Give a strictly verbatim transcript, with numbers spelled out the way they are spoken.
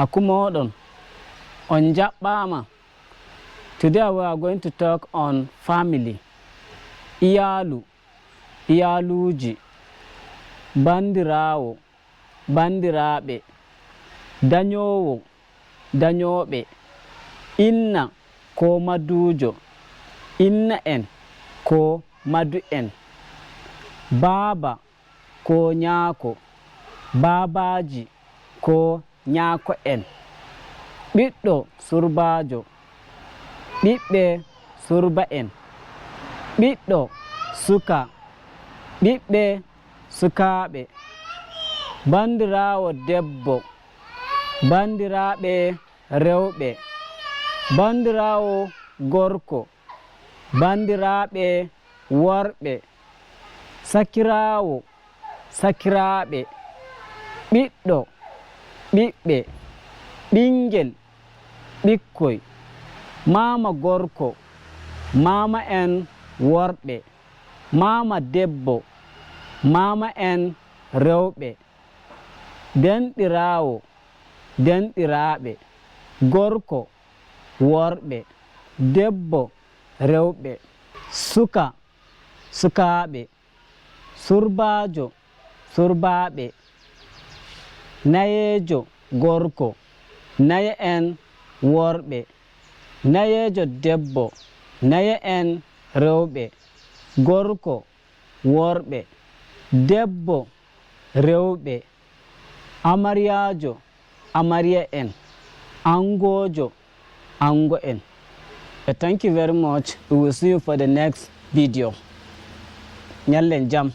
Aku mooɗon. On njaɓɓaama. Today we are going to talk on family. Iyaalu, iyaaluuji, banndiraawo, banndiraaɓe, danyoowo, danyooɓe, inna koo maduujo, inna'en koo madu'en, baaba koo nyaako, baabaaji koo nyaako'en, ɓiɗɗo surbaajo, ɓiɓɓe surba'en, ɓiɗɗo suka, ɓiɓɓe sukaaɓe, banndiraawo debbo, banndiraaɓe rewɓe, banndiraawo gorko, banndiraaɓe worɓe, sakiraawo, sakiraaɓe, ɓiɗɗo, ɓiɓɓe, ɓinngel, ɓikkoy, maama gorko, maama'en worɓe, maama debbo, maama'en rewɓe, denɗiraawo, denɗiraaɓe, gorko, worɓe, debbo, rewɓe, suka, sukaaɓe, surbaajo, surbaaɓe, nayeejo gorko, naye'en worɓe, nayeejo debbo, naye'en rewɓe, gorko, worɓe, debbo, rewɓe, amaryaajo, amarya'en, anngoojo, anngo'en. Thank you very much. We will see you for the next video. Ñallen jam.